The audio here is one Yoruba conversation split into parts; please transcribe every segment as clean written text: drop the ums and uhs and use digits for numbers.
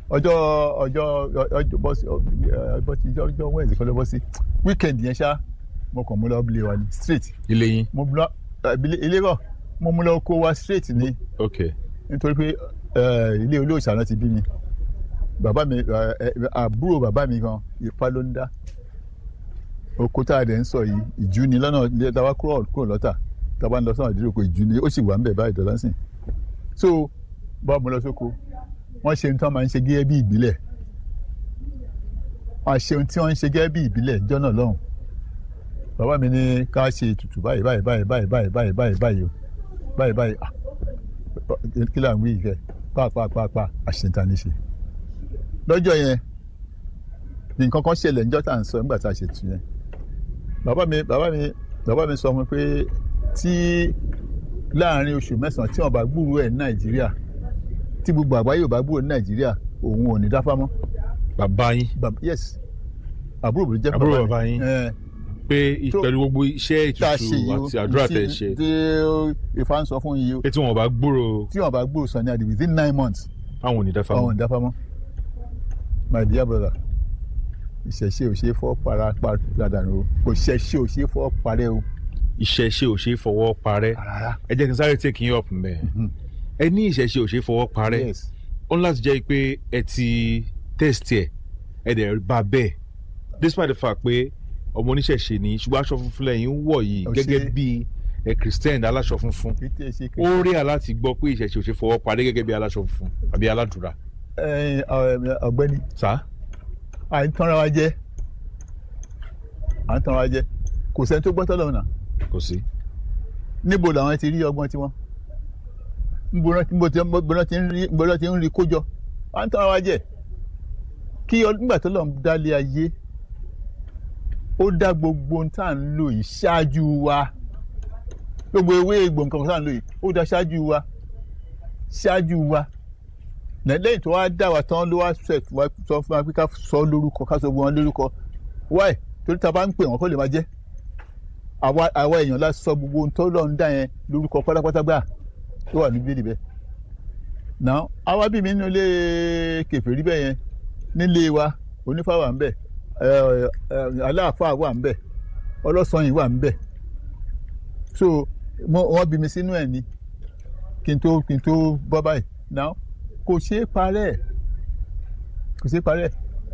Ọjọ́ bọ́ sí, bọ́ sí ọjọ́ Wednesday kan ló bọ́ sí, weekend yẹn ṣá. Mo kàn mú lọ ilé wa ni straight. Ilé yín? Mo lọ ilé kọ́, mo mú lọ kó wa straight ni. Nítorí pé ilé olóòṣà náà ti bí mi. Bàbá mi, àbúrò bàbá mi gan, Ifá ló ń dá. Oko tá a dẹ̀ ń sọ yìí, ìjú ni lọ́nà ilé tá a bá kúrò lọ́tà, tá a bá ń lọ sọ́nà ìdíròkọ, ìjú ni. Ó sì wà ń bẹ̀ báyìí dọ̀lá sìn. So bá mo lọ sóko, wọ́n ṣe ohun tí wọ́n máa ń ṣe gẹ́gẹ́ bí ìbílẹ̀. Wọ́n ṣe ohun tí wọ́n ń ṣe gẹ́gẹ́ bí ìbílẹ̀ jọ́nà lọ́hùn. Bàbá mi ní ká ṣe ètùtù báyìí báyìí báyìí báyìí báyìí báyìí báyìí báyìí o, báyìí báyìí. Ah, kí là ń wí ìfẹ́ pàápàá àṣetánì ṣe lọ́jọ́ yẹn. Nǹkan kan ṣẹlẹ̀ níjọ́ tá à ń sọ. Nígbà tá a ṣètù yẹn, bàbá mi sọ fún mi pé tí láàrin oṣù 9 tí wọ́n bá gbúròó ẹ̀ ní Nàìjíríà, tí gbogbo àgbáyé ò bá gbúròó ní Nàìjíríà, òun ò ní dáfá mọ́. Bàbá yín? Yes, àbúrò mi jẹ́. Àbúrò bàbá yín. Pé pẹ̀lú gbogbo iṣẹ́ tá a ètùtù ṣe yìí o, àti àdúrà tẹ̀ ṣe, tí Ifá ń sọ fún yìí o, pé tí wọn ò bá gbúrò, tí wọ́n bá gbúròó Sunny Adé within 9 months, àwọn ò ní dáfá àwọn mọ́. Ò ní dáfá mọ́. My dear brother, ìṣẹ̀ṣe ò ṣe é fọ́ para padà o. Kò ṣẹ̀ṣe ò ṣe é fọ́ parẹ́ o. Ìṣẹ̀ṣe ò ṣe é fọwọ́ parẹ́? Rárá. Ẹ jẹ́ kí n sáré take you up mbẹ́. Ẹ ní ìṣẹ̀ṣe ò ṣe é fọwọ́ parẹ́. Yes. Ó ní láti jẹ́ pé ẹ ti test ẹ̀, ẹ dẹ̀ bá bẹ́ẹ̀, despite the fact pé ọmọ oníṣẹ̀ṣe ni, ṣùgbọ́n aṣọ funfun lẹ́yìn ń wọ̀ yìí Ò gẹ́gẹ́ ṣe. bí ẹ Christian aláṣọ funfun. Kì í tẹ̀ ṣe. Ó rí aláti gbọ́ pé ìṣẹ̀ṣe ò ṣe fọwọ́ parẹ́ gẹ́gẹ́ bí aláṣọ funfun àbí aládùúrà. Ẹ̀yin, ọ̀gbẹ́ni, sá. À ń tanra wa jẹ, à ń tanra wa jẹ. Kò sẹ́ni tó gbọ́ tọ́lọ́run náà. Kò sí. Níbo làwọn ti rí ọgbọ́n tiwọn? Níbo náà ti ń rí kójọ? À ń tanra wa jẹ. Kí nígbà tó lọ́n dálé ayé, ó dá gbogbo ohun tá à ń lò yìí ṣáájú wa. Gbogbo ewé, egbò, nǹkan tá à ń lò yìí, ó dá ṣáájú wa, ṣáájú wa. Lẹ́yìn tó wá dá wa tán ló wá sọ fún wa pé ká sọ lórúkọ, ká sọ wọn lórúkọ. Why? Torí tá a bá ń pè wọ́n, kó lè máa jẹ́ àwa èèyàn la sọ gbogbo ohun tó lọ́n dá yẹn lórúkọ pátápátá gbà tó wà ní Bíbélì bẹ́ẹ̀. Now, àwa bí mi nínú ilé kèfèrí bẹ́ẹ̀ yẹn. Nílé wa, onífá wà ń bẹ̀, aláàfáà wà ń bẹ̀, ọlọ́sanyìn wà ń bẹ̀. So wọ́n bí mi sínú ẹ̀ ni kí n tó bọ́ báyìí. Now, kò ṣeé parẹ́, kò ṣeé parẹ́.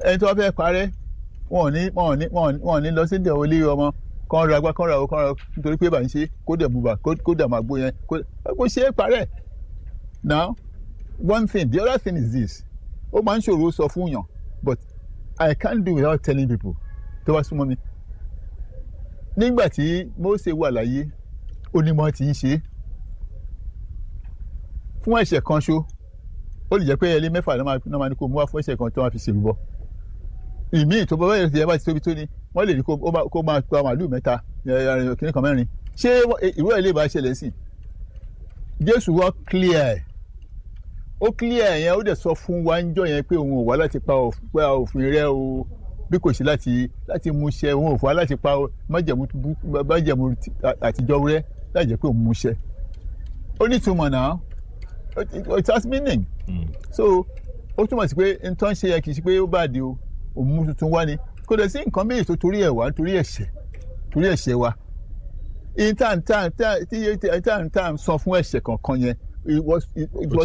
Ẹni tó bá fẹ́ parẹ́, wọn ò ní lọ sí ìdẹ̀wọ̀ ilé ọmọ kán ra gbá, kán ra o, kán ra nítorí pé bá ń ṣe kó dẹ̀ mú bà, kó dẹ̀ máa gbó yẹn. Kò ṣeé parẹ́. Now, one thing, the other thing is this: ó máa ń ṣòro sọ fún yàn, but I can't do without telling people tó bá súnmọ́ mi. Nígbà tí Mósè wà láyé, onímọ̀ tí ń ṣe é fún ẹ̀ṣẹ̀ kan ṣo. Ó lè jẹ́ pé ẹlé 6 ló máa ní kó mú wá fún ẹ̀ṣẹ̀ kan tó máa fi ṣèrúbọ. Ìmíì tó bá bẹ́ẹ̀ tí ẹ bá ti tóbi tó ní, wọ́n lè ní kó máa pa màálù 3, kìnnì kan 4. Ṣé ìwé ẹ̀ lè bá ṣẹlẹ̀ sí Jésù? Wọ́n clear ẹ̀, ó clear yẹn. Ó dẹ̀ sọ fún wa ń jọ yẹn pé òun ò wá láti pa òfin rẹ̀ o, bí kò sí láti mú ṣẹ. Òun ò fún wa láti pa májẹ̀mú àtijọ́ rẹ̀ láì jẹ́ pé òun mú ṣẹ. Ó ní ìtumọ̀ náà. It has meaning. So ó túmọ̀ sí pé nǹkan ṣe yẹ, kì í ṣe pé ó bá di o, òun mú tuntun wá ni. Kò dẹ̀ sí nǹkan méjì tó torí ẹ̀ wá, nítorí ẹ̀ṣẹ̀, torí ẹ̀ṣẹ̀ wa. Ìtàn tá ń san fún ẹ̀ṣẹ̀ kankan yẹn, it was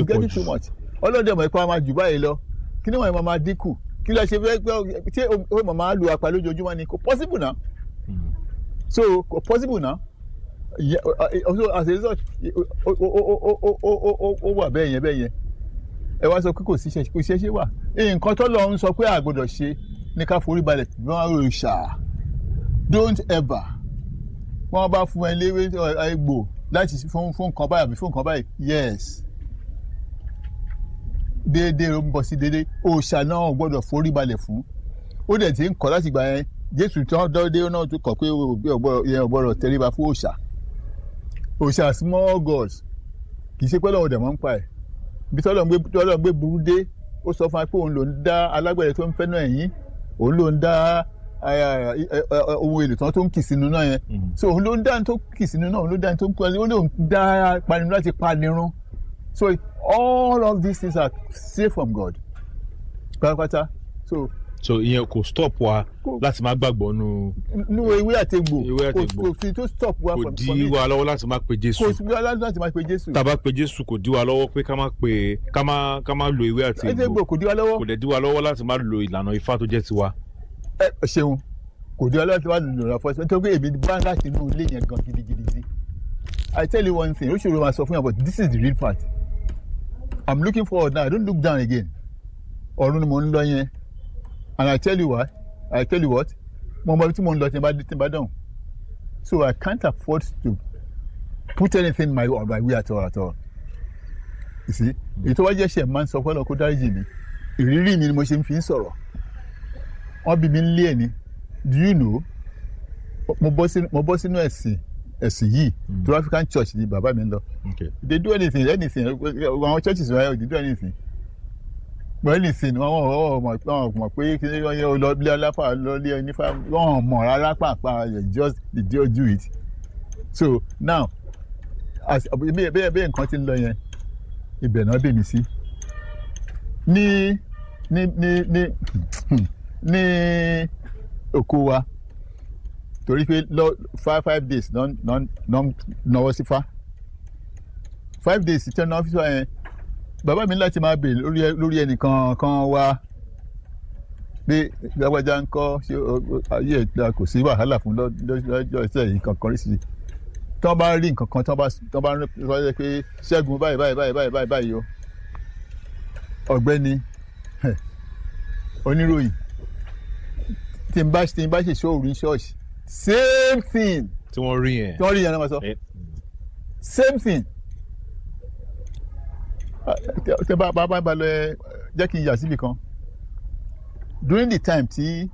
getting too much. Ọlọ́dẹ mọ̀ ipá máa jù báyìí lọ. Kí ni wọ́n máa dínkù? Kí ló ṣe fẹ́ gbọ́? Ṣé ó máa lu apá lójoojúmọ́ ni? Kò possible náà. So kò possible náà. So as a result, ó wà bẹ́ẹ̀ yẹn, bẹ́ẹ̀ yẹn. Ẹ wá sọ pé kò sí ṣe, kò ṣeé ṣe wà. Nǹkan tó lọ ń sọ pé a gbọ́dọ̀ ṣe ní ká forí balẹ̀ fún òòṣà. Don't ever. Wọ́n bá fún ẹ léwé egbò láti fún nǹkan báyìí àbí fún nǹkan báyìí, yes, déédéé ló ń bọ̀ sí déédéé. Òòṣà náà ò gbọ́dọ̀ forí balẹ̀ fún. Ó dẹ̀ ti ń kọ́ láti gbà yẹn. Jésù tí wọ́n dé náà tún kọ̀ pé yẹn ò gbọ́dọ̀ tẹríba fún òòṣà, òòṣà, small gods. Kì í ṣe pé Ọlọ́run dẹ̀ mọ́ ń pa ẹ̀. Ibi tí Ọlọ́run gbé burú dé, ó sọ fún wa pé òun ló ń dá alágbẹ̀dẹ tó ń fẹ́ náà ẹ̀yìn, òun ló ń dá ohun èlò tán tó ń kì sínú náà yẹn. So òun ló ń dá tó kì sínú náà, òun ló dá tó ń kì, ó lóun dá panirun láti panirun. So all of these things are safe from God. Pátápátá. So So ìyẹn kò stop wa láti má gbàgbọ́ nu nínú ewé àti egbò. Ewé àti egbò. Kò fi tó stop wa Kò from dí from it. wa lọ́wọ́ láti má pe Jésù. Kò sí wa láti máa pe Jésù. Tá a bá pe Jésù, kò dí wa lọ́wọ́ pé ká má lo ewé àti àti egbò egbò. Kò dí wa lọ́wọ́. Kò dẹ̀ dí wa lọ́wọ́ láti má lo ìlànà Ifá tó jẹ́ tiwa. Ẹ ṣeun. Kò dí wa lọ́wọ́ láti má lò lọ́wọ́ fọ́sí, nítorí pé èmi bá láti inú ilé yẹn gan gidigidi. I tell you one thing, ó ṣòro máa sọ fún yàn, but this is the real part. I'm looking forward now. I don't look down again. Ọ̀run ni mo ń lọ yẹn, and I tell you what, I tell you what, mo mọ ibi tí mo ń lọ tí n bá dán, so I can't afford to put anything on my way at all at all, you see. Èyí tó wá jẹ́ ṣe máa ń sọ fọlọ́ kó dáríjì mi. Ìrírí mi ni mo ṣe ń fi ń sọ̀rọ̀. Wọ́n bí mi ń lé ẹ̀ ní, do you know, mo bọ́ sínú ẹ̀sìn yìí to African church ni bàbá mi ń lọ. They do anything anything. Àwọn churches wọ́n, they do anything but anything. Wọ́n mọ̀ pé kí ni wọ́n lọ ilé aláfà, lọ ilé onífà, wọ́n mọ̀ rárá pàápàá. Just they just do it. So now, as bí nǹkan ti ń lọ yẹn, ibẹ̀ náà bẹ̀ mí sí ní oko wa, torí pé lọ 5 days náà náwó sí fa 5 days tí wọ́n fi sọ yẹn. Bàbá mi ní láti máa bèèrè lórí ẹnìkan kan wá pé lágbájá ń kọ́, ṣé ayé ẹ̀ kò sí wàhálà fún lọ́jọ́ ìṣe yìí kankan rí sí i. Tí wọ́n bá rí nǹkan kan, tí wọ́n bá rí wọ́n pé Ṣẹ́gun báyìí báyìí báyìí báyìí báyìí báyìí o, ọ̀gbẹ́ni oníròyìn, tí n bá ṣe ṣóòrù ní ṣọ́ọ̀ṣì, same thing. Tí wọ́n rí yẹn. Tí wọ́n rí yẹn náà wọ́n sọ same thing. Tẹ bá lọ, ẹ jẹ́ kí n yà síbi kan. During the time tí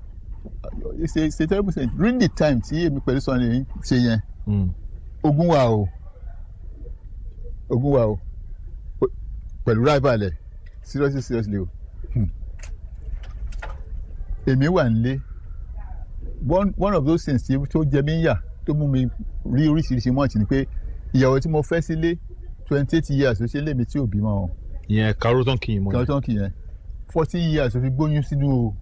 it's a terrible thing, during the time tí èmi pẹ̀lú Sunday ṣe yẹn, ogun wà o, ogun wà o pẹ̀lú rival ẹ̀. Seriously, seriously o. Èmi wà nílé. One of those things tí tó jẹ mí ń yà, tó mú mi rí oríṣiríṣi much, ni pé ìyàwó tí mo fẹ́ sílé, 28 years ló ṣe lé mi tí ò bímọ o. Ìyẹn karo tán kì í mọ. Kí wọ́n tó ń kì yẹn, 14 years ló fi gbóyún sínú o.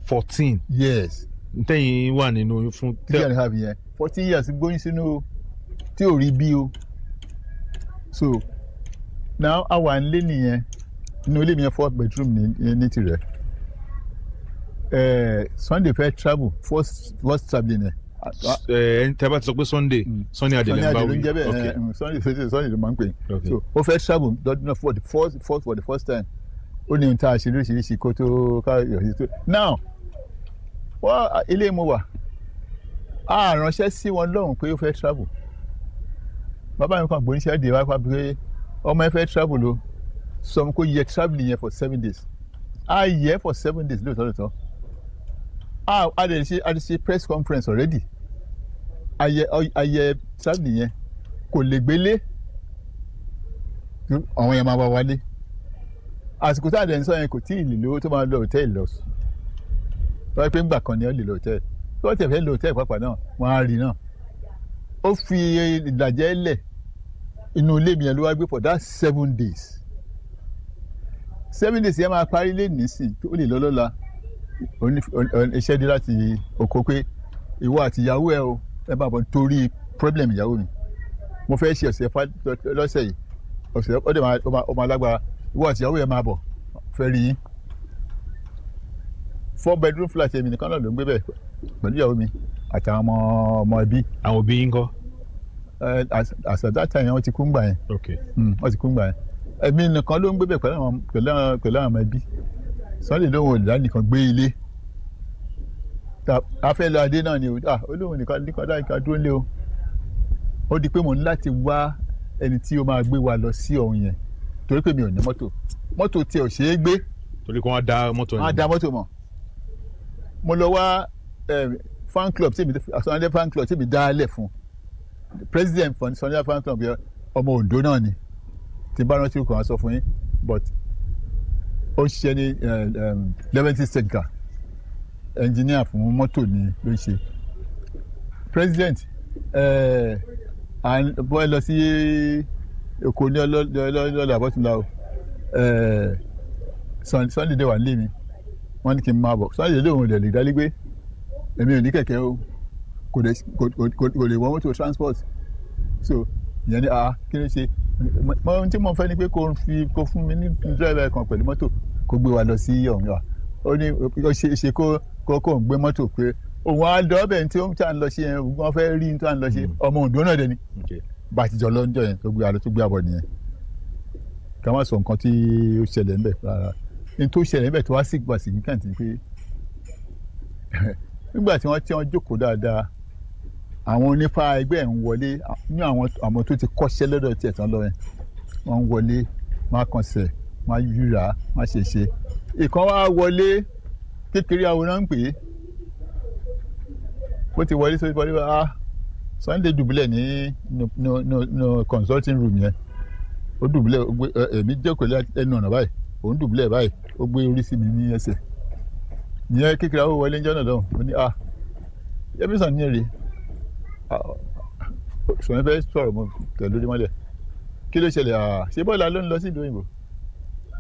14? Yes. Ntẹ́yìn wà nínú oyún fún. 3.5 yẹn, 14 years gbóyún sínú o tí ò rí bí o. So now, a wà nílé nìyẹn, nínú ilé mi yẹn, four bedroom ní tirẹ̀. Sunday fẹ́ travel, first travelling ẹ̀. Ẹ tẹ́ bá ti sọ pé Sunday, Sunday Adé Sunday lẹ́ ń bá Adé ló wí. ń jẹ́ bẹ́ẹ̀. Sunday ló máa ń pè. So ó fẹ́ travel lọ́dún náà for the first time. Ó ní ohun tá a ṣe lóríṣiríṣi kó tó ká yọ̀ tó. Now, wọ́n ilé mo wà, a ránṣẹ́ sí wọn lọ́hùn pé ó fẹ́ travel. Bàbá mi kàn gbóníṣẹ́ dè wá pé ọmọ ẹ fẹ́ travel o, sọ fún kó yẹ travel yẹn for 7 days. A yẹ for 7 days lóòótọ́ lóòótọ́. A lè ṣe press conference already. A yẹ travel yẹn, kò lè gbélé, àwọn yẹn máa wá wálé. Àsìkò tá a dẹ̀ ń sọ yẹn, kò tí ì lè lówó tó máa lọ hòtẹ́ẹ̀lì lọ. Wọ́n pé ńgbà kan ni ó lè lọ hòtẹ́ẹ̀lì, tí wọ́n tẹ̀ fẹ́ lọ hòtẹ́ẹ̀lì pàápàá náà, wọ́n á rí náà. Ó fi ìlàjẹ́ lẹ̀ inú ilé mi yẹn ló wá gbé for that 7 days. 7 days yẹn máa parí lé nísìn, tó lè lọ lọ́la. Iṣẹ́ dé láti oko pé ìwọ àti ìyàwó ẹ o, ẹ bá bọ̀ nítorí problem ìyàwó mi. Mo fẹ́ ṣe ọ̀sẹ̀ lọ́sẹ̀ yìí, ọ̀sẹ̀ ó dẹ̀ máa ó máa lágbára. Ìwọ àti ìyàwó ẹ máa bọ̀, fẹ́ rí yín. Four bedroom flat, èmi nìkan náà ló ń gbé bẹ́ẹ̀ pẹ̀lú ìyàwó mi àtàwọn ọmọ ọmọ ẹbí. Àwọn òbí yín kọ́? As at that time, wọ́n ti kú ńgbà yẹn. Wọ́n ti kú ńgbà yẹn. Èmi nìkan ló ń gbé bẹ́ẹ̀ pẹ̀lú àwọn ọmọ ẹbí. Sunday lóhùn olùdá nìkan gbé ilé. A fẹ́ lọ adé náà ni o. Ah, olóhùn nìkan nìkan dá nìkan dúró lé o. Ó di pé mo ní láti wá ẹni tí ó máa gbé wa lọ sí ọ̀hún yẹn, torí pé mi ò ní mọ́tò. Mọ́tò tiẹ̀ ò ṣeé gbé. Torí kí wọ́n dá mọ́tò Wọ́n á yẹn. da mọ́tò mọ̀. Mo lọ wá fan club tí mi, Sunday fan club tí mi dá lẹ̀ fún, president fún Sunday fan club yẹn, ọmọ Ondo náà ni, tí bá rántí kàn á sọ fún yín, but ó ń ṣiṣẹ́ ní Leventis Technical, engineer fún mọ́tò ni ló ń ṣe. President bọ́ ẹ lọ sí Èkó ní ọlọ́ọ̀lọ́ àbọ̀túnla o. Sunday dé wà nílé mi. Wọ́n ní kí n máa bọ̀. Sunday lóun ò lè dálé gbé, èmi ò ní kẹ̀kẹ́ o, kò lè kò lè wọ mọ́tò transport. So ìyẹn ni, ah, kí ló ṣe? Mo ohun tí mo fẹ́ ni pé kó fi kó fún mi ní driver kan pẹ̀lú mọ́tò, kó gbé wa lọ sí ọ̀hún wa. Ó ní ó ṣe ṣe kó ń gbé mọ́tò pé òun á lọ ọbẹ̀ tí ó ń tà ń lọ ṣe yẹn, wọ́n fẹ́ rí tó à ń lọ ṣe. Ọmọ Oǹdó náà dẹ̀ ni. Bá a ti jọ lọ́njọ́ yẹn, tó gbé wa lọ, tó gbé àbọ̀ nìyẹn. Ká má sọ nǹkan tí ó ṣẹlẹ̀ ńbẹ̀ rárá. Ní tó ṣẹlẹ̀ ńbẹ̀ tó wá sí gbà significant ni pé nígbà tí wọ́n jókòó dáadáa, àwọn onífá ẹgbẹ́ ẹ̀ ń wọlé ní àwọn tó ti kọ́ṣẹ́ lọ́dọ̀ tiẹ̀ tán lọ yẹn, wọ́n ń wọlé, wọ́n á kànṣẹ̀, wọ́n á yúra, wọ́n á ṣe ṣe. Ìkan wá wọlé, kékeré àwòrán ń pè é. Bó ti wọlé sórí wọlé, ah, Sunday dùbúlẹ̀ ní no consulting room yẹn. Ó dùbúlẹ̀, ó gbé èmi jókòó lẹ́nu ọ̀nà báyìí, òun dùbúlẹ̀ báyìí, ó gbé orí sí mi ní ẹsẹ̀. Ìyẹn kékeré àwọn wọlé ń jọ́nà lọ́hùn. Ó ní, "Ah, Yẹ́mísàn ní èrè sọ̀rọ̀ fẹ́ sọ̀rọ̀." Mo tẹ̀ lórí mọ́lẹ̀. "Kí ló ṣẹlẹ̀?" "Ah, ṣé Bọ́lá ló ń lọ sí ìlú òyìnbó."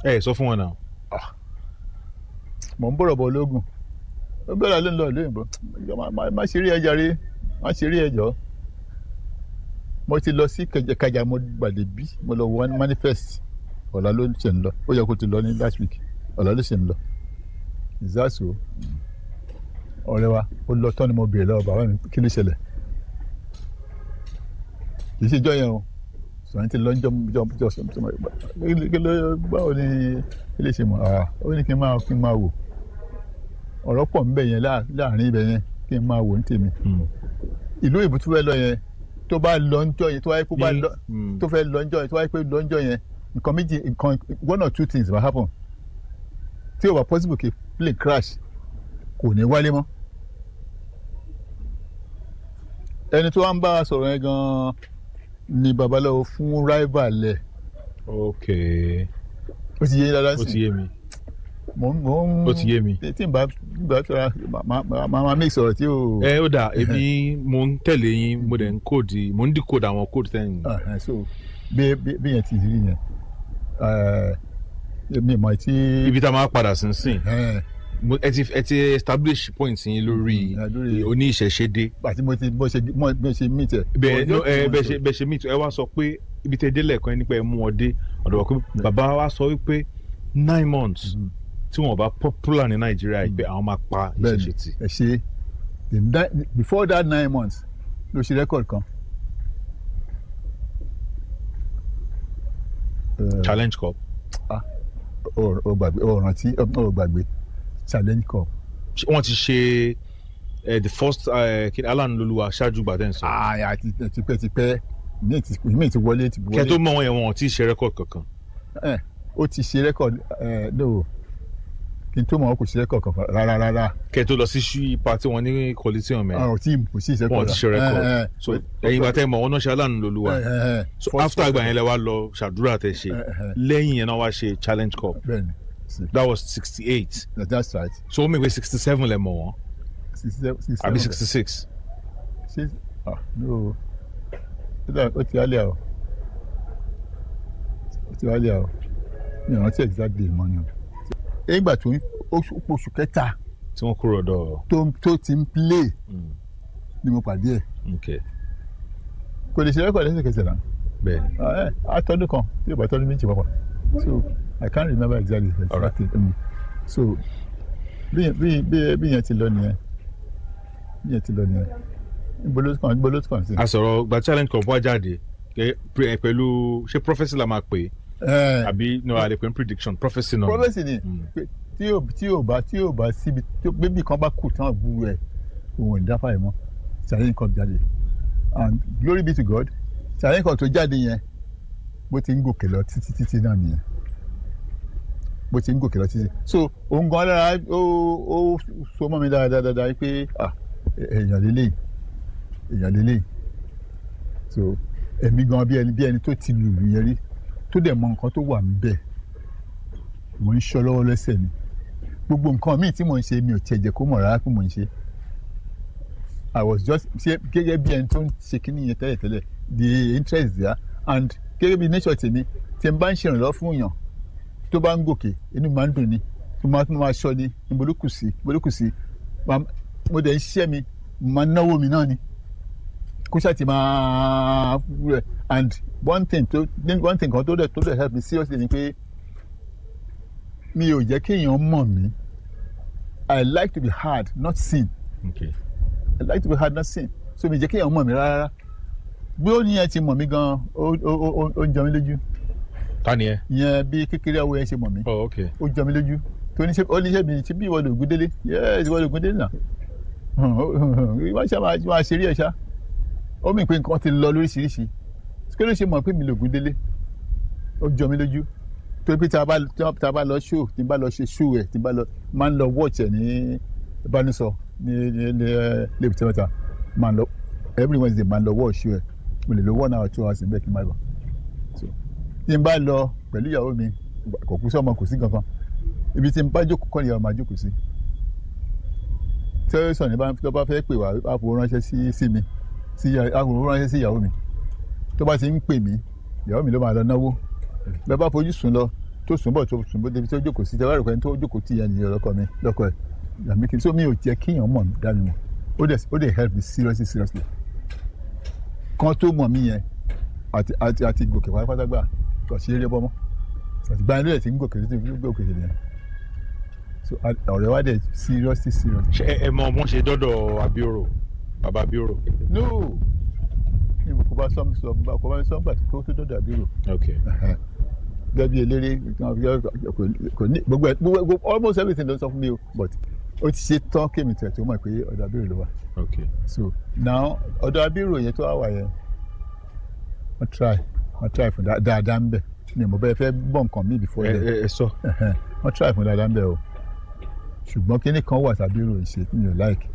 Ẹ sọ fún wọn náà. Mò ń bọ̀rọ̀ bọ̀ lógún. Ó bọ́lá ló ń lọ ìlú òyìnbó. Má ṣe rí ẹja rí, má ṣe rí ẹjọ́. Mo ti lọ sí Kàjà, mo gbàdé bí mo lọ wọ manifest. Ọ̀la ló ṣe ń lọ. Ó yẹ kó ti lọ ní last week, ọ̀la ló ṣe ń lọ. Ìzásù ọ̀rẹ́ wa, ó lọ tán ni mo béèrè lọ́wọ́ bàbá mi, kí ló ṣẹlẹ̀? Kì í ṣe ijọ́ yẹn o, sọ̀rọ̀ ti lọ ń jọ jọ jọ sọ. Kí ló, báwo ni kí lè ṣe mọ̀? Ah, ó ní kí n máa wò, ọ̀rọ̀ pọ̀ ńbẹ̀ yẹn láàrin ibẹ̀ yẹn, kí n máa wò ní tèmi. Ìlú òyìnbó tó fẹ́ lọ yẹn, tó bá lọ ń jọ yẹn, tó wáyé kó bá lọ, tó fẹ́ lọ ń jọ yẹn, tó wáyé pé lọ ń jọ yẹn, nǹkan méjì, nǹkan one or two things will happen. Tí ó bá possible kí plane crash, kò ní wálé mọ́. Ẹni tó wá ń bá a sọ̀rọ̀ yẹn gan-an ni babaláwo fún rival ẹ̀. Ó ti yé yín dáadáa. Ó sí ti yé mi. Mò ń Ó ti yé mi. Tí n bá tọ́ra máa make sọ̀rọ̀ tí o. Ẹ ó dà, èmi mo ń tẹ̀lé yín, mo dẹ̀ ń code, mo ń decode àwọn code tẹ́yìn. Ah, so bí yẹn ti rí yẹn, mi mọ̀ tí. Ibi tá a máa padà sí sìn, ẹ ti establish point yín lórí lórí oní ìṣẹ̀ṣe dé. Àti mo ti bó ṣe meet ẹ. Bẹ́ẹ̀ no, ẹ bẹ́ẹ̀ ṣe meet, ẹ wá sọ pé ibi tẹ́ délẹ̀ kan nípa ẹ mú ọ dé ọ̀dọ̀ wa pé bàbá wa sọ wípé 9 months tí wọn bá popular ní Nàìjíríà yìí, pé àwọn máa pa ìṣẹ̀ṣe tì. Ẹ ṣe, before that 9 months ló ṣe record kan. Challenge Cup. O gbàgbé, o rántí, o gbàgbé Challenge Cup. Wọ́n ti ṣe the first Alan Lolúwa ṣáájú gbàdẹ́ sọ. Ah, àti tipẹ́tipẹ́, mi ti wọlé ti wọlé. Kẹ́ tó mọ̀ wọ́n yẹn, wọn ò tí ì ṣe record kankan. Ẹ ó ti ṣe record ẹ, no, kí n tó mọ̀, ọ́ kò ṣe record kankan rárá rárá. Kẹ́ tó lọ sí ṣú party wọn ní Coliseum ẹ̀. Ọ̀ tí kò sí ṣe Wọn ò ti ṣe record. So ẹ̀yin ìgbà tẹ́ mọ̀ wọn náà ṣe Alan Lolúwa. So after ìgbà yẹn lẹ wá lọ ṣàdúrà tẹ́ ṣe, lẹ́yìn yẹn náà wá ṣe Challenge Cup. Bẹ́ẹ̀ni. That was 68. That's right. So ó mìíràn 67 lẹ mọ̀ wọ́n. 67. Àbí 66? Six, ah, no, ó ti wálé o, ó ti wálé o. Mi ò rántí exactly mọ́ ni o. Nígbà tó oṣù kẹta tí wọ́n kúrò ọ̀dọ̀ tó ti ń play ni mo pàdé ẹ̀. Kò lè ṣe record lẹ́sẹ̀kẹsẹ̀ náà. Àtọ́dún kan tí yóò bá tọ́dún 2 papọ̀, so I can't remember exactly. All right. So bí yẹn ti lọ nìyẹn, bí yẹn ti lọ nìyẹn. Níbo ló kàn sí? A sọ̀rọ̀ gba Challenge Cup wá jáde pẹ̀lú, ṣé prophecy la máa pè é àbí no, a lè pè ní prediction, prophecy náà. Prophecy ni pé tí yóò bá síbi tí bébì kan bá kù tán gbúrú ẹ̀, òun ò ní dáfà yìí mọ́. Challenge Cup jáde, and glory be to God, Challenge Cup tó jáde yẹn, bó ti ń gòkè lọ títí títí náà nìyẹn, bó ti ń gòkè lọ títí. So òun gan lára, ó so mọ́ mi dáadáa dáadáa pé, ah, èèyàn lélẹ́yìí, èèyàn lélẹ́yìí. So èmi gan bí ẹni tó ti lùlù yẹn rí, tó dẹ̀ mọ nǹkan tó wà níbẹ̀, mò ń ṣọ́ lọ́wọ́ lẹ́sẹ̀ mi. Gbogbo nǹkan míì tí mò ń ṣe, mi ò tiẹ̀ jẹ́ kó mọ̀ rárá pé mò ń ṣe. I was just ṣe gẹ́gẹ́ bí ẹni tó ń ṣe kíní yẹn tẹ́lẹ̀tẹ́lẹ̀, the interest there, and gẹ́gẹ́ bí nature tèmi, tí n bá ń ṣèrànlọ́wọ́ fún èèyàn tó bá ń gòkè, inú mi máa ń dùn ni. Tó máa ṣọ́ ni níbo ló kù sí, níbo ló kù sí. Mo dẹ̀ ń ṣiṣẹ́ mi, mo máa náwó mi náà ni kó ṣáà ti máa rẹ̀. And one thing kan tó dẹ̀ help me seriously ni pé mi ò jẹ́ kéèyàn mọ̀ mí. I like to be heard, not seen. I like to be heard, not seen. So mi jẹ́ kéèyàn mọ̀ mí rárá. Bí ó ní ẹ ti mọ̀ mí gan, ó ń jọ mí lójú. Ta ni ẹ? Ìyẹn bí kékeré ọwọ́ yẹn ṣe mọ̀ mí. Oh, okay. Ó jọ mí lójú tó ní ṣe, ó ní ṣe mi tí bí ìwọ lògùn délé. Yes, ìwọ lògùn délé náà, wọ́n ṣe máa ṣeré ẹ̀ ṣá. Ó mì pé nǹkan ti lọ lóríṣiríṣi. Kí ló ṣe mọ̀ pé mi lògùn délé? Ó jọ mí lójú tó pé tá a bá lọ show, tí n bá lọ ṣe show ẹ̀, tí n bá lọ, máa ń lọ watch ẹ̀ ní ìbánisọ ní lébùté mẹ́ta. Máa ń lọ every Wednesday, máa ń lọ watch show ẹ̀. Mo lè lo 1 hour, 2 hours níbẹ̀ kí n má bọ̀. So tí n bá lọ pẹ̀lú ìyàwó mi, kò kú sọ́mọ, kò sí kankan. Ibi tí n bá jókòó kọ́ ni ìyàwó máa jókòó sí. Tẹ́lẹ̀sán ní tó bá fẹ́ pè wá, á fowó ránṣẹ́ sí mi, á fowó ránṣẹ́ sí ìyàwó mi. Tó bá ti ń pè mí, ìyàwó mi ló máa lọ náwó. Bẹ́ẹ̀ bá fojú sùn lọ, tó sùn bọ̀, tó sùn bọ̀ débi tó jókòó sí, tẹ́wọ́ rẹ̀ pé tó jókòó tì yẹn nìyẹn lọ́kọ mi, lọ́kọ ẹ̀ yàmí kí n. So mi ò jẹ́ kíyàn mọ̀ mí, dá mi mọ̀. Ó dẹ̀ help me seriously, seriously. Kan tó mọ̀ mí yẹn àti gòkè pátápátá gbà kò sí eré bọ́mọ́ àti gbà yẹn ló yẹ ti ń gòkè, tó ti ń gòkè yẹn. So ọ̀rẹ́ wa dẹ̀ seriously, seriously. Ṣé ẹ mọ bọ́n ṣe dọ́dọ̀ Abioro, bàbá Abioro? No, ní kò bá sọ kò bá sọ gbà tó dọ́dọ̀ Abioro. Gẹ́gẹ́ bí eléré, kò ní gbogbo ẹ̀, gbogbo almost everything ló ń sọ fún mi o, but ó ti ṣe tán kémi tẹ̀ tó mọ̀ pé ọ̀dọ̀ Abioro ló wà. So now, ọ̀dọ̀ Abioro yẹn tó wà wà yẹn, wọ́n try fún dáadáa ń bẹ̀. Mi ò mọ̀ bẹ́ẹ̀ fẹ́ gbọ́ nǹkan mi before Ẹ then. Ẹ sọ. Wọ́n try fún dáadáa ń bẹ̀ o, ṣùgbọ́n kíní kan wà tàbí ìròyìn ṣe tí mi ò like,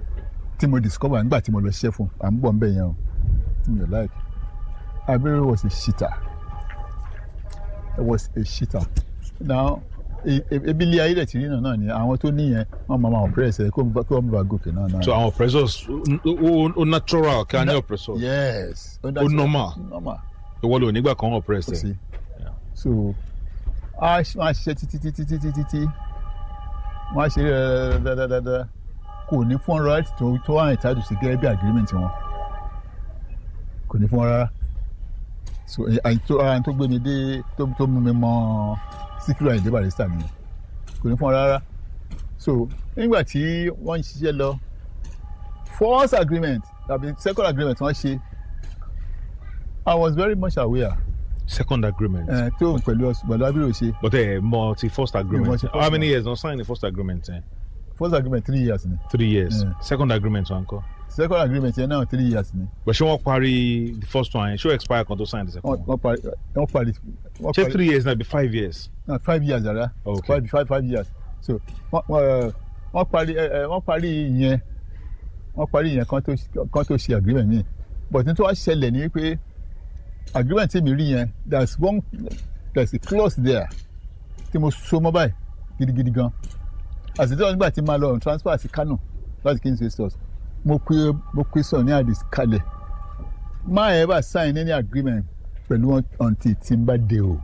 tí mo discover nígbà tí mo lọ ṣiṣẹ́ fún, à ń bọ̀ ń bẹ̀ yẹn o, tí mi ò like. Abioro was a cheater, was a cheater. Now, ebi ilé ayé rẹ̀ ti rí náà ni àwọn tó níyẹn wọ́n máa oppress ẹ kó wọ́n bá gòkè náà. So àwọn oppressors, ó natural kí a ní oppressors. Yes. Ó normal. Normal. Ìwọ ló nígbà kan oppress Kò ẹ. sí. So a máa ṣiṣẹ́ títí títí títí títí, wọ́n á ṣe dáadáa, kò ní fún royalty tó wà entitled sí gẹ́gẹ́ bí agreement wọn, kò ní fún wọn rárá. So àyìn tó ara tó gbé mi dé, tó mú mi mọ Síkírù Àyìndé Barrister nìyẹn. Kò ní fún wọn rárá. So nígbà tí wọ́n ń ṣiṣẹ́ lọ, first agreement tàbí second agreement wọ́n ṣe, I was very much aware. Second agreement. Tó pẹ̀lú Abioro ṣe. But ẹ mọ ti first agreement. Ti first How many one. years don sign the first agreement? Eh? First agreement, 3 years ni. 3 years. Yeah. Second agreement wọn kọ́? Second agreement yẹn náà, 3 years ni. But ṣé wọ́n parí the first one yẹn? Ṣé ó expire kan tó sign the second wọ́n one? Wọ́n parí wọ́n Ṣé parí 3 years náà be 5 years? No, 5 years rárá. 5 years. So wọ́n parí ẹ ẹ wọ́n parí ìyẹn, wọ́n parí ìyẹn kan tó ṣe agreement mi. But ní tó wá ṣẹlẹ̀ ni wípé agreement tí mi rí yẹn, there's a clause there tí mo so mọ́ báyìí gidigidi gan. Àti tí wọ́n nígbà tí máa lọ on transfer sí Kano láti Kings Source, mo pe Sunny Adé kalẹ̀, má ever sign any agreement pẹ̀lú wọn until tí n bá dé o.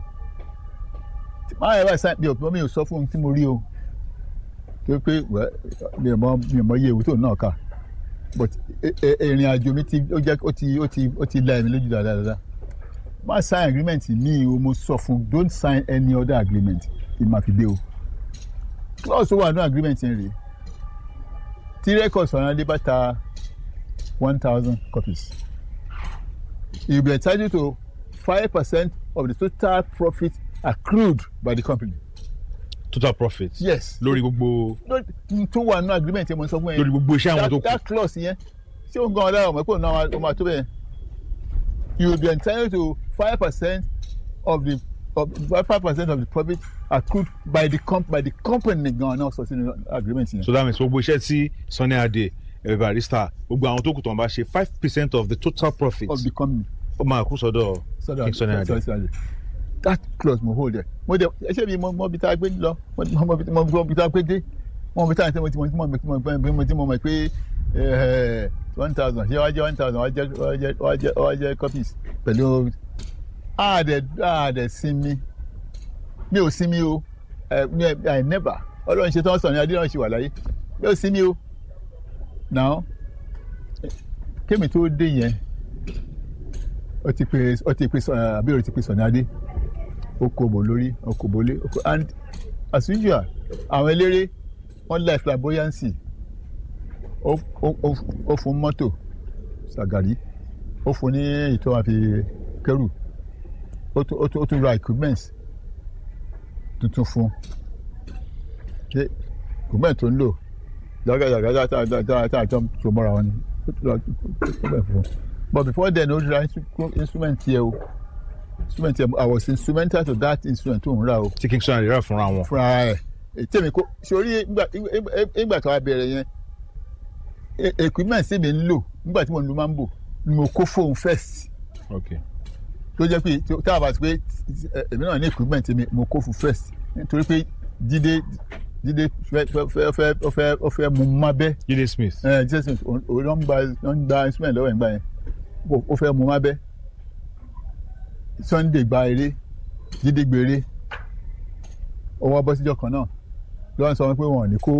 Má ever sign. Mi ò sọ fún un tí mo rí o, tó pé well, mi ò mọ iye ìwé tó náà kà, but ìrìn àjò mi ti ó jẹ́ ó ti la ẹ̀mí lójú dáadáa dáadáa. Má sign agreement mi o. Mo sọ fún, don't sign any other agreement tí ma fi dé o. Clause tó wà ní agreement yẹn rèé: tí record Sunny Adé bá ta 1,000 copies, you will be entitled to 5% of the total profit accrued by the company. Total profit. Yes. Lórí gbogbo. Tó wà ní agreement yẹn, mo sọ fún yẹn. Lórí gbogbo iṣẹ́ àwọn tó kù. That clause yẹn, ṣé o ń gan ọ̀daràn mọ̀ pé òun náà ó máa tó bẹ́ẹ̀? You will be entitled to 5% of the profit accrued by the company gan náà sọ sínú agreement yẹn. So that means gbogbo iṣẹ́ tí Sunny Adé, Barrister, gbogbo àwọn tó kù tó ń bá ṣe, 5% of the total profit of the company ó máa kú sọ́dọ̀ sọ́dọ̀ King Sunny Adé. Sunny Adé. That clause mo hold there. Mo dẹ ẹ ṣé mi mo bí tá a gbé lọ, mo bí tá a gbé dé, mo bí tá a tí mo tí mo tí mo mo mo tí mo mọ̀ pé 1,000 ṣé wàá jẹ́ 1,000, wàá jẹ́ copies pẹ̀lú àdẹ sinmi. Mi ò sinmi o. I never Ọlọ́run ṣe tán, Sunny Adé náà ṣe wà láyé yóò sí mi o. Now, kémi tó dé yẹn, ó ti pe àbí ó ti pe Sunny Adé, ó kó bò lórí, ó kó bò lé, ó kó. And as usual, àwọn eléré wọ́n like flamboyancy. Ó fún mọ́tò Ṣàgàrí, ó fún ní èyí tó máa fi kẹ́rù, ó tún ra equipment tuntun fún. Ṣé equipment tó ń lò jágàjàgà tá a jọ tó mọ́ra wọn ni, ó tún ra equipment fún. But before then, ó ra instrument yẹ o, instrument yẹ. I was instrumental to that instrument tó ń ra o. Tí King Sunny Adé rà fúnra wọn. Fúnra ẹ̀. Tèmi kó sórí ìgbà tó wá bẹ̀rẹ̀ yẹn, equipment tí mi ń lò nígbà tí mo ń lu mambo ni mo kó fóun first. Tó jẹ́ pé tá a bá ti pé èmi náà ní equipment mi, mo kó fún first, nítorí pé Jídé fẹ́ fẹ́ fẹ́ ó fẹ́ ó fẹ́ mú mábẹ́. Jídé Smith. Ẹ Jídé Smith, òun ló ń gba instrument lọ́wọ́ ẹ̀ ń gbà yẹn. Ó fẹ́ mú mábẹ́. Sunday gba eré, Jídé gbèrè, ó wá bọ́ síjọ́ kan náà lọ́wọ́, sọ pé wọn ò ní kó,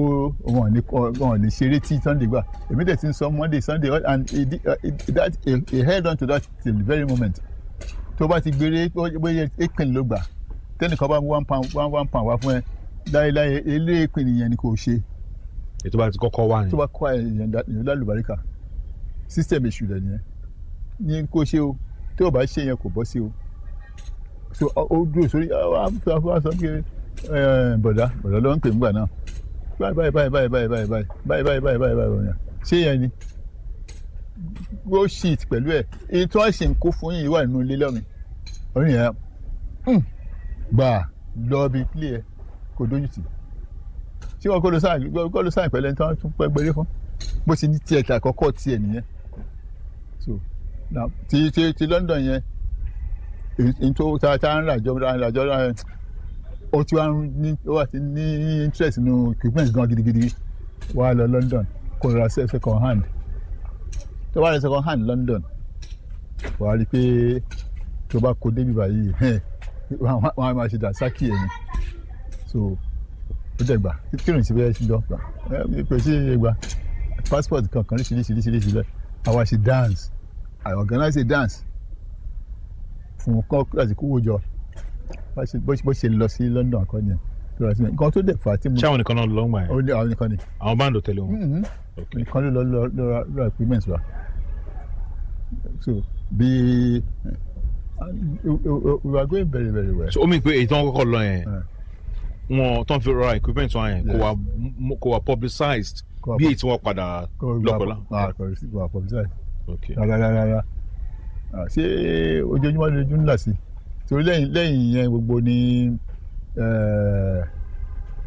wọn ò ní ṣeré tí Sunday gbà. Èmi dẹ̀ ti ń sọ Monday, Sunday, and he held on to that till the very moment. Tó bá ti gbèrè, bóyá ìpín ló gbà, tẹ́nìkan bá mú £1, £1 wá fún ẹ, láéláé ilé ìpín yẹn ni kò ṣe. Ètò bá ti kọ́kọ́ wà ní. Tó bá kọ́ ẹ̀yàn lálùbáríkà, system èṣù rẹ̀ nìyẹn ní kó ṣe o. Tó o bá ṣe yẹn, kò bọ́ sí o. So ó dúró sórí wá sọ pé bọ̀dá bọ̀dá ló ń pè nígbà náà, báyìí báyìí báyìí báyìí báyìí báyìí báyìí báyìí báyìí báyìí báyìí báyìí, ṣé yẹn ni go shit pẹ̀lú ẹ̀. Èyí tí wọ́n ṣe ń kó fún yìí wà nínú ilé lọ́mi orí yẹn gbà lọ bí play ẹ kò dójú tì. Ṣé wọn kó ló sáà pẹ̀lú ẹni tí wọ́n tún pẹ́ gbélé fún bó ṣe ní tiẹ̀ àkọ́kọ́ tiẹ̀ nìyẹn. So now, ti London yẹn, èyí tó ta ń ràjọ ràjọ, ó ti wá ní, ó wà ti ní interest nínú equipment gan gidigidi. Wá lọ London, kó ra second hand. Tó bá rẹ second hand London, wàá rí i pé tó bá kó débi báyìí, wọ́n á máa ṣe dàsákì ẹ̀ ni. So ó dẹ̀ gbà kí ló ń ṣe bẹ́ẹ̀ ṣe jọ gbà kò sí iye gbà passport kankan ríṣiríṣiríṣiríṣi bẹ́ẹ̀. Àwa ṣe dance, I organize a dance fún kọ́ láti kówó jọ. Bó ṣe lọ sí London kọ́ ni nǹkan tó dẹ̀ fà á tí mo. Ṣé àwọn nìkan náà lọ ń gbà yẹn? Ó ní àwọn nìkan ni. Àwọn band tẹ̀lé wọn? Nìkan ló lọ lọ ra equipment wa. So bí we are going very very well. So ó mì pé èyí tí wọ́n kọ́kọ́ lọ yẹn, wọn tó ń fi ra equipment wọn yẹn, kò wá publicized bí èyí tí wọ́n padà lọ́kọ̀ọ́lá. Kò wá publicized rárá rárá rárá. Ṣé ojoojúmọ́ lójú ńlá sí torí lẹ́yìn yẹn gbogbo ní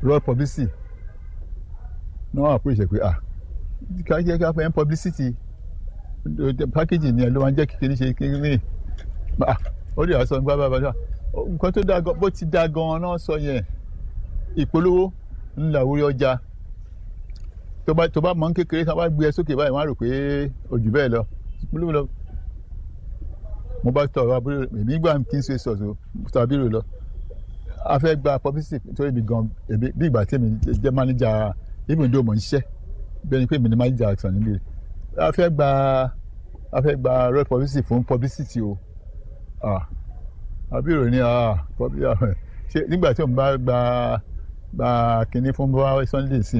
royal publicity náà wà pé ìṣe pé ká jẹ́ ká fẹ́ publicity packaging ni ẹ ló máa ń jẹ́ kékeré ṣe kékeré. Ó lè wá sọ nípa bàbá bàbá nǹkan tó dáa bó ti dáa gan-an náà sọ yẹn, ìpolówó ńlá orí ọjà. Tó bá mọ̀ ń kékeré, tó bá gbé ẹ sókè báyìí, wọ́n á rò pé ojú bẹ́ẹ̀ lọ ìpolówó lọ. Mo bá tọ̀ abúlé èmi gbà kí n ṣe sọ̀tò tàbí rò lọ, a fẹ́ gba publicity torí mi gan bí ìgbà tí èmi jẹ́ manager, even though mo ń ṣiṣẹ́ bẹ́ẹ̀ ni pé èmi ni manager àìsàn níbi. A fẹ́ gba royal publicity fún publicity o. Àbírò ní ṣe nígbà tí òun bá gba kinní fún bá Sunday sí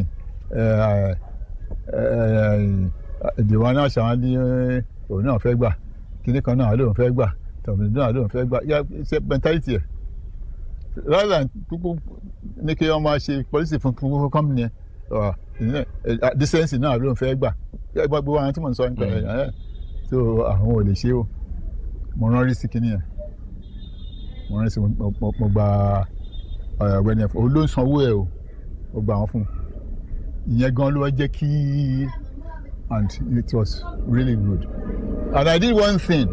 ìdìbò náà, ṣàwọn ní òun náà fẹ́ gbà kinní kan náà lóun fẹ́ gbà, tàbí náà lóun fẹ́ gbà, ṣe mentality ẹ̀ rather than kúkú ní kí wọ́n máa ṣe policy fún company yẹn, decency náà lóun fẹ́ gbà, gbogbo àwọn tí mò ń sọ nípa ẹ̀. So àwọn ò lè ṣe o. Mo rán rí sí kinní yẹn, mo rán sí, mo gba ọ̀gbẹ́ni ẹ̀fọ́ ló ń sanwó ẹ̀ o. Mo gba àwọn fún un ìyẹn gan ló wá jẹ́ kí, and it was really good. And I did one thing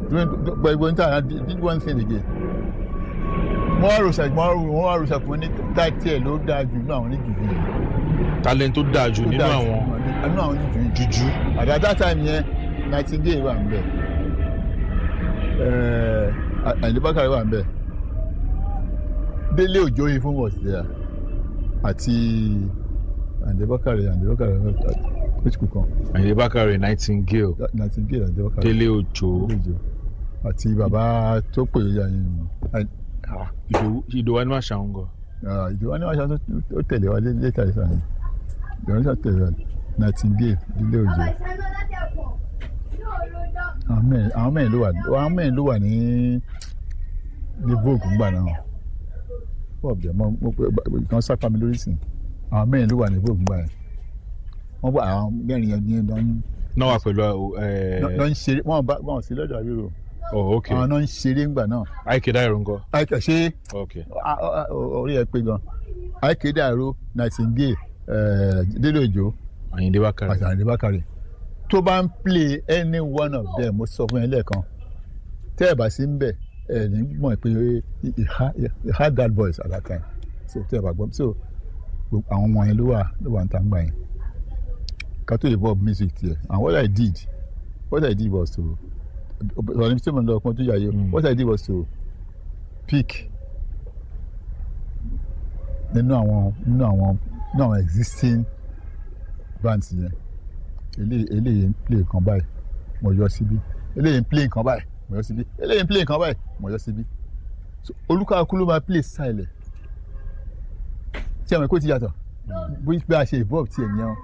during gbogbo níta. I did one thing again. Mo wá rò ṣàpọ̀ ní táìtì ẹ̀ ló dáa jù nínú àwọn oníjùjú yìí. Talent tó dáa jù nínú àwọn nínú àwọn oníjùjú yìí. Jùjú. At that time yẹn, Nightingale wà níbẹ̀, Àyìndé Bákàrẹ̀ wà níbẹ̀, Délé Òjó yìí fún was there. Àti Àyìndé Bákàrè, Àyìndé Bákàrè, ó ti kú kan. Àyìndé Bákàrè, Nightingale. Nightingale, Àyìndé Bákàrè. Délé Òjó. Òjó àti bàbá tó pè é yẹn. Ìdòwú Animashaun gan. Ìdòwú Animashaun tó tẹ̀lé wa later later ni. Ìdòwú Animashaun tẹ̀lé wa, Nightingale, Délé Òjó. Àwọn mẹ́rin ló wà, àwọn mẹ́rin ló wà ní Vogue ńgbà náà. Four of them, mo kan sápá mi lórí sìn. Àwọn mẹ́rin ló wà ní Vogue ńgbà yẹn. Wọ́n bá àwọn mẹ́rin yẹn ní ẹ̀dá ní. Náà wà pẹ̀lú Náà ń ṣeré, wọ́n bá wọn sí lọ́dọ̀ àbúrò. Oh, ok. Àwọn náà ń ṣeré ńgbà náà. I.K. Dairo ńkọ́? Àìkè ṣe. Orí ẹ pé gan. I.K. Dairo, Nightingale, Délé Òjó. Àyìndé Bákàrè. Àti Àyìndé Bákàrè. Tó bá ń play any one of them, mo sọ fún ẹ lẹ́ẹ̀kan, tẹ́ ẹ bá sí ń bẹ̀, ẹ ní mọ̀ pé he had that voice at that time. So tẹ́ ẹ bá gbọ́, so àwọn ọmọ yẹn ló wà ń ta ń gbà yẹn ká tó evolve music tiẹ̀. And what I did was to, ọ̀rọ̀ ní tí mo lọ kún tó yà yìí, what I did was to pick nínú àwọn existing bands yẹn. Eléyìí ń play kan báyìí, mo yọ síbí. Eléyìí ń play nǹkan báyìí, mo yọ síbí. Eléyìí ń play nǹkan báyìí, mo yọ síbí. So olúkàlùkù ló máa play style ẹ̀ tí àwọn ẹ̀kọ́ ti yàtọ̀. Bí a ṣe evolve tiẹ̀ nìyẹn.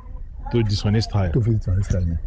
Tó di Sunny style. Tó fi Sunny style yẹn.